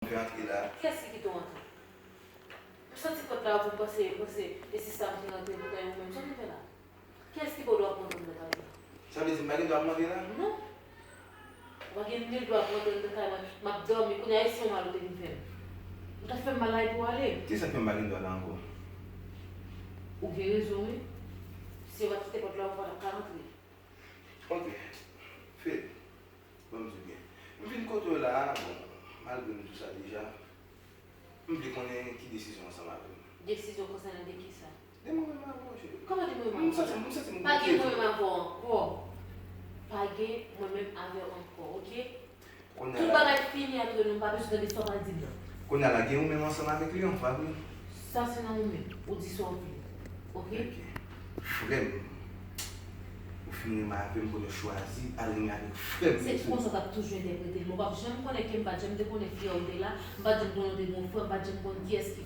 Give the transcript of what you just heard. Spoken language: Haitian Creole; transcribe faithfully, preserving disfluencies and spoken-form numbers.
m fè antre la. Kiyès ki kite w antre? M santi pòt la ouvri, m panse, m panse e sista m ki rantre, poutan e ou menm. Sa w vin fè la? Kiyès ki ba w dwa pou w antre anndan kay la? Sa vle di m pa gen dwa pou m antre la? Non. Ou pa gen nil dwa pou w antre anndan kay mwen. M ap dòmi, kounye a e si yon mal ou te vin fè m? Ou t ap fè m mal la epi w ale? Kisa k fè m pa gen dwa la ankò? Ou gen rezon, wi. Si yo pa t kite pòt la ouvri, ou pa t ap ka rantre. Ok. Fed, ban m di w byen. M vin kote w la a, bon, malgre m di w sa deja, m vle konnen ki desizyon ansanm avè m. Desizyon konsènan de kisa? De mwen menm avè w, cheri. Kòman de mwen menm avè w? M santi m, m santi m bloke. Pa gen mwen menm avè w ankò. Pa gen mwen menm avè w ankò, ok? Tout bagay fini antre nou, m pa bezwen tande sa w pral di m nan. Kounye a la, gen ou menm ansanm avèk Leon, pa vre? Sa se nan ou menm. Ou di sa w vle. Ok? Ok. Frè m. Ou fin renmen avè m, kounye a w chwazi al renmen avèk frè m. Se konsa w t ap toujou entèprete l. Mwen p ap janm konnen ke m pa t janm te konnen frè w te la. M pa t janm konnen w te gen yon frè, m pa t janm konn kiyès ki